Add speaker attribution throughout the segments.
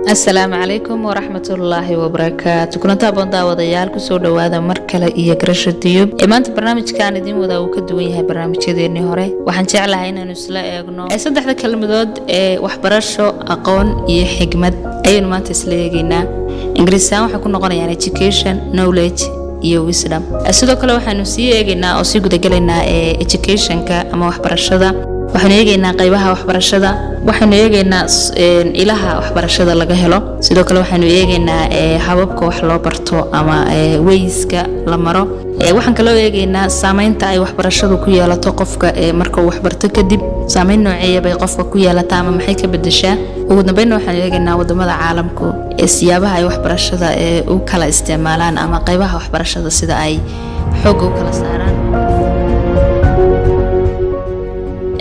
Speaker 1: Asalaamu calaykum waraxmatullaahi wabarakaatu. Kulanti aboon, daawadayaal, kusoo dhowaada mar kale iyo Garasho Tube. Ee maanta barnaamijkan idiin wadaa uu ka duwan yahay barnaamijyadeennii hore. Waxaan jeclahay inaanu isla eegno saddexda kelmadood ee waxbarasho, aqoon iyo xigmad ayaynu maanta isla eegaynaa. Ingiriisaan waxay ku noqonayaan education, knowledge iyo wisdom. Sidoo kale waxaanu sii eegaynaa oo sii gudagelaynaa ee educationka ama waxbarashada. Waxaynu eegaynaa qaybaha waxbarashada, waxaynu eegaynaa ilaha waxbarashada laga helo. Sidoo kale waxaynu eegaynaa hababka wax loo barto ama wayska la maro. Waxaan kaloo eegaynaa saameynta ay waxbarashadu ku yeelato qofka marka uu waxbarto kadib. Saameyn nooceeya bay qofka ku yeelataa ama maxay ka bedeshaa? Ugu dambeynna waxaanu eegaynaa wadamada caalamku ee siyaabaha ay waxbarashada u kala isticmaalaan ama qaybaha waxbarashada sida ay xoogga u kala saaraan.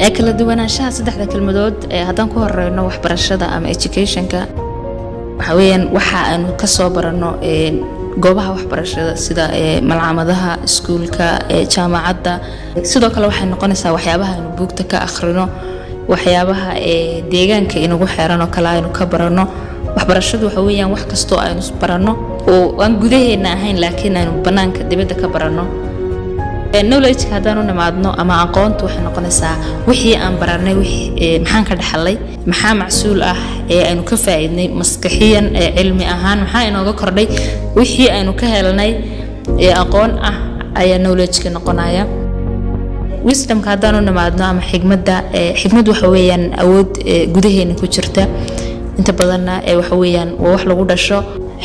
Speaker 1: Ee kala duwanaanshaha saddexda kelmadood, haddaan ku horeyno waxbarashada ama educationka, waxa weeyaan waxa aanu kasoo baranno goobaha waxbarashada sida malcamadaha, iskuulka, jaamacadda. Sidoo kale waxay noqonaysaa waxyaabaha aynu buugta ka akhrino, waxyaabaha deegaanka inagu xeeran oo kale aynu ka baranno. Waxbarashadu waxa weeyaan wax kastoo aynu baranno oo aan gudaheena ahayn, laakiin aynu banaanka dibadda ka baranno. Knowledge haddaan u nimaadno ama aqoontu, waxay noqonaysaa wixii aan baranay, maxaan ka dhaxalay, maxaa macsuul ah ee aynu ka faa'iidnay maskaxiyan, ee cilmi ahaan maxaa inooga kordhay. Wixii aynu ka helnay ee aqoon ah ayaa knowledge-ka noqonaya. Wisdomka haddaan u nimaadno ama xigmadda, xigmad waxa weeyaan awood gudaheena ku jirta. Inta badanna waxa weeyaan waa wax lagu dhasho.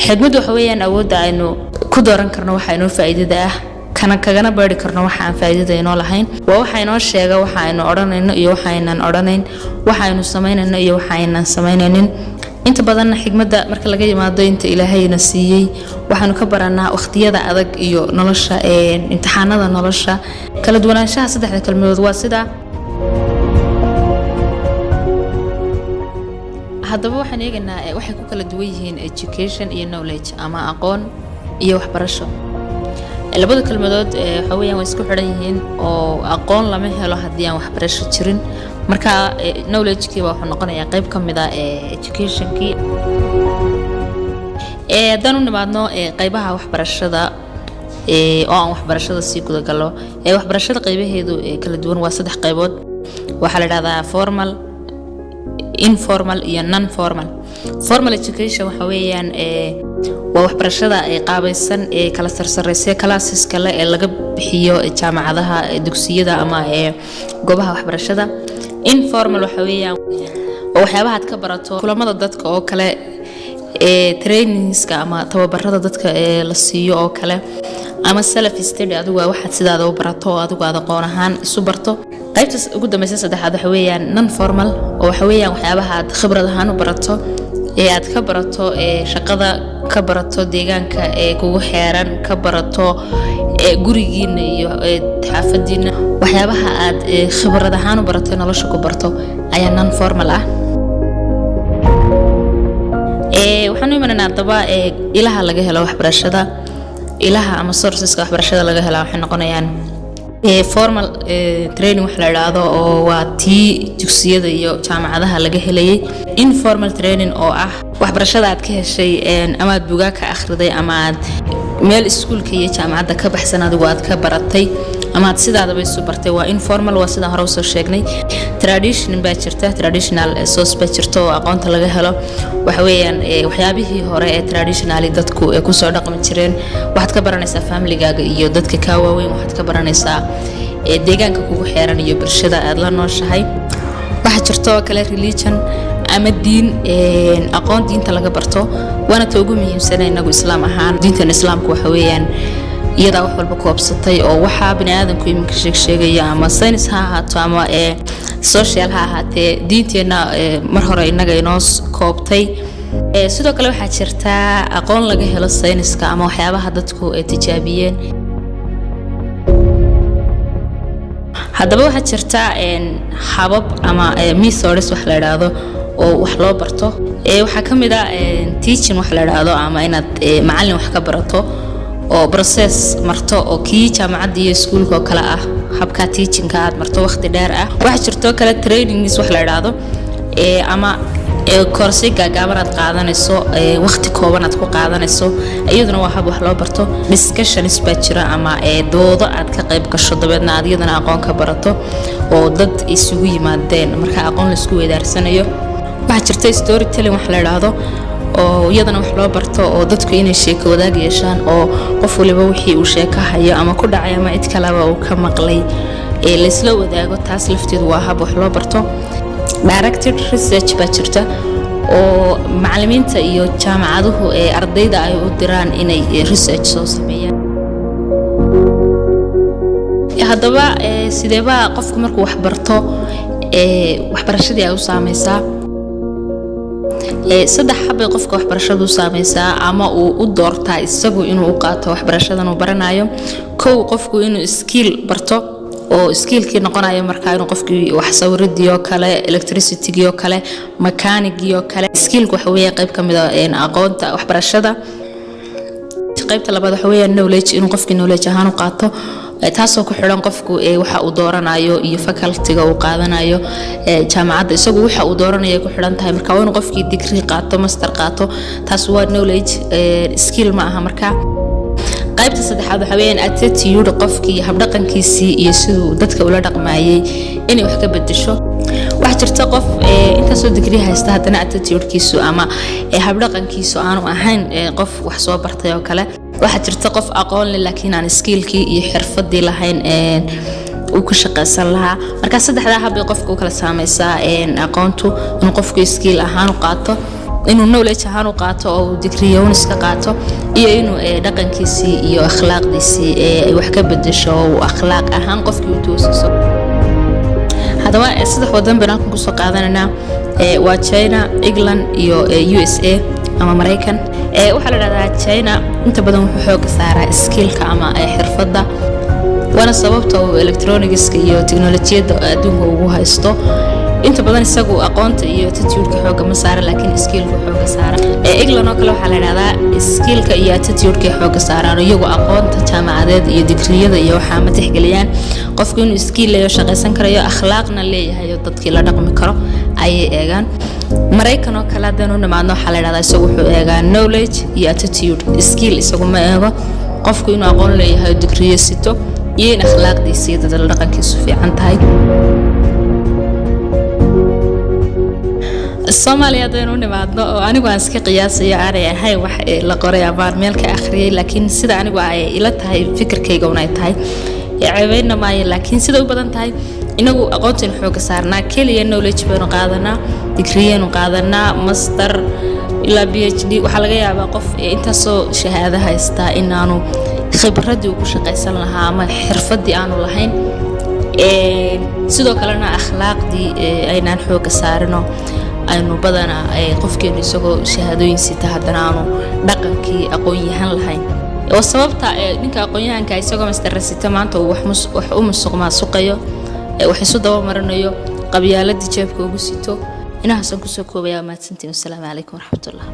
Speaker 1: Xigmad waxa weeyaan awoodda aynu ku dooran karno waxa inoo faa'iidada ah, kana kagana baari karno waxa aan faa'iidada inoo lahayn. Waa waxa inoo sheega waxa aynu odhanayno iyo waxa aynan odhanayn, waxa aynu samaynayno iyo waxa aynan samaynaynin. Inta badanna xigmadda, marka laga yimaado inta Ilaahayna siiyey, waxaanu ka baranaa wakhtiyada adag iyo nolosha, imtixaanada nolosha. Kala duwanaanshaha saddexda kelmadood waa sidaa. Haddaba waxaan eegaynaa waxay ku kala duwan yihiin education iyo knowledge ama aqoon iyo waxbarasho. Labada kelmadood waxa weeyaan way isku xidhan yihiin, oo aqoon lama helo haddii aan waxbarasho jirin. Marka knowledge-kii baa wuxuu noqonayaa qayb ka mid ah education-kii. Haddaan u nimaadno qaybaha waxbarashada oo aan waxbarashada sii gudagalo, waxbarashada qaybaheedu kala duwan waa saddex qaybood. Waxaa la dhahdaa formal, informal iyo non formal. Formal education waxa weeyaan waa waxbarashada ee qaabaysan ee kala sarsareysa, classes kale ee laga bixiyo jaamacadaha, dugsiyada ama goobaha waxbarashada. Informal waxa weeyaan waa waxyaabaha aad ka barato kulamada dadka oo kale, trainingska ama tababarada dadka ee la siiyo oo kale, ama self study, adigu waa waxaad sidaada u barato oo adigu aad aqoon ahaan isu barto. Qaybta ugu dambeysa, saddexaad, waxa weeyaan non formal, oo waxa weeyaan waxyaabaha aad khibrad ahaan u barato ee aad ka barato shaqada, ka barato deegaanka ee kugu xeeran, ka barato gurigiina iyo xaafadiina. Waxyaabaha aad khibrad ahaan u barato, nolosha ku barto ayaa non formal ah. Waxaan u imanaynaa haddaba ilaha laga helo waxbarashada. Ilaha ama sourceska waxbarashada laga helaa waxay noqonayaan formal training wax la idhaahdo, oo waa tii dugsiyada iyo jaamacadaha laga helayay. Informal training, oo ah waxbarashada aad ka heshay ama aad buugaag ka akhriday ama aad meel iskuulka iyo jaamacadda ka baxsan adigu aad ka baratay ama aad sidaadaba isu bartay, waa informal, waa sidaan hore usoo sheegnay. Tradition baa jirta, traditional source baa jirta oo aqoonta laga helo. Waxa weeyaan waxyaabihii hore ee traditionally dadku ay kusoo dhaqmi jireen. Waxaad ka baranaysaa familigaaga iyo dadka kaa waaweyn, waxaad ka baranaysaa deegaanka kugu xeeran iyo bulshada aad la nooshahay. Waxaa jirta oo kale religion ama diin, aqoon diinta laga barto, waana ta ugu muhiimsana inagu Islaam ahaan. Diintan Islaamku waxa weeyaan iyadaa wax walba koobsatay, oo waxaa bini aadamku iminka sheeg sheegaya, ama saynis ha ahaato ama social ha ahaatee, diinteenna mar hore innaga inoo koobtay. Sidoo kale waxaa jirta aqoon laga helo sayniska ama waxyaabaha dadku ay tijaabiyeen. Haddaba waxaa jirta habab ama methods wax la idhaahdo oo wax loo barto. Waxaa ka mid ah teaching wax la idhaahdo, ama inaad macallin wax ka barato oo process marto, oo kii jaamacadda iyo iskuulka oo kale ah, habka teachingka aad marto waqti dheer ah. Waxaa jirto kale trainings wax la idhaahdo ama Koorsi gaagaaban aad qaadanayso, waqti kooban aad ku qaadanayso, iyaduna waa hab wax loo barto. Discussions baa jira ama doodo aad ka qayb gasho, dabeedna aad iyadana aqoon ka barato oo dad isugu yimaadeen, marka aqoon laisku weydaarsanayo. Waxaa jirta storytelling wax la idhaahdo oo iyadana wax loo barto, oo dadku inay sheeko wadaag yeeshaan, oo qof waliba wixii uu sheeko hayo ama ku dhacay ama cid kaleba uu ka maqlay ee laysla wadaago. Taas lafteedu waa hab wax loo barto. Directed research baa jirta oo macalimiinta iyo jaamacaduhu ee ardayda ay u diraan inay research soo sameeyaan. Haddaba sideebaa qofku markuu wax barto waxbarashadii ay u saameysaa? Saddex habbay qofka waxbarashadu u saameysaa ama uu u doortaa isagu inuu u qaato waxbarashadan uu baranayo. Kow, qofku inuu skill barto, oo skillkii noqonayo markaa inuu qofkii wax sawiridii oo kale, electricitygii oo kale, makaanigii oo kale. Skillku waxa weeye qayb ka mid a aqoonta waxbarashada. Qaybta labaad waxa weeyaan knowledge, inuu qofkii knowledge ahaan u qaato, taasoo ku xidhan qofku waxa uu dooranayo iyo facultyga uu qaadanayo jaamacadda. Isagu waxa uu dooranayo ku xidhan tahay. Marka waa inuu qofkii degree qaato, master qaato. Taas waa knowledge, skill ma aha. Marka qaybta saddexaad waxa weeyaan attitude, qofkii habdhaqankiisii iyo siduu dadka ula dhaqmayay inay wax ka bedesho. Waxaa jirta qof intaasoo degree haysta, haddana attitudekiisu ama habdhaqankiisu aanu ahayn qof wax soo bartay oo kale. Waxaa jirta qof aqoon leh laakiin aan skillkii iyo xirfadii lahayn uu ku shaqaysan lahaa. Marka saddexdaa habbay qofka u kala saameysaa aqoontu: inuu qofku skill ahaan u qaato, inuu knowledge ahaan u qaato oo uu degree iska qaato, iyo inuu dhaqankiisii iyo akhlaaqdiisii ay wax ka bedesho oo uu akhlaaq ahaan qofkii u toosiso. Haddaba saddex wadan baynu halkan kusoo qaadanaynaa, waa China, England iyo USA ama Maraykan. Waxaa la dhahdaa China inta badan wuxuu xooga saaraa skillka ama xirfadda, waana sababta uu electronicska iyo teknolojiyadda adduunka ugu haysto inta badan. Isagu aqoonta iyo attitudeka xooga ma saara, laakiin skillka xooga saara. England oo kale waxaa la dhahdaa skillka iyo attitudeka xooga saaraan, iyagu aqoonta jaamacadeed iyo digriyada iyo waxaa ma tixgeliyaan. Qofku inuu skill leeyo, shaqaysan karayo, akhlaaqna leeyahay oo dadkii la dhaqmi karo ayay eegaan. Maraykan oo kale haddaan u nimaadno, waxaa la dhahdaa isagu wuxuu eegaa knowledge iyo attitude, skill isagu ma eego. Qofku inuu aqoon leeyahay oo digriyo sito iyo in akhlaaqdiisa iyo dadla dhaqankiisu fiican tahay. Soomaaliya haddaynu u nimaadno, oo anigu aan iska qiyaasayo, aanay ahayn wax la qoray amaan meel ka akhriyay, laakiin sida anigu ay ila tahay, fikirkayga un ay tahay, ceebeynna maayo, laakiin sida u badan tahay, inagu aqoontaynu xooga saarnaa keliya knowledge baynu qaadanaa, digriyaynu qaadanaa, master ilaa PhD. Waxaa laga yaabaa qof intaasoo shahaado haystaa inaanu khibraddii uu ku shaqaysan lahaa ama xirfaddii aanu lahayn. Sidoo kalena akhlaaqdii aynaan xooga saarino, aynu badanaa qofkeenu isagoo shahaadooyin sita haddana aanu dhaqankii aqoon-yahan lahayn, oo sababta ninka aqoon-yahanka isagoo master sita maanta uu wax u musuq maasuqayo, wax isu daba marinayo, qabyaaladii jeebka ugu sito. Inahaasaan kusoo koobaya. Mahadsantiin, wasalaamu calaykum waraxmatullah.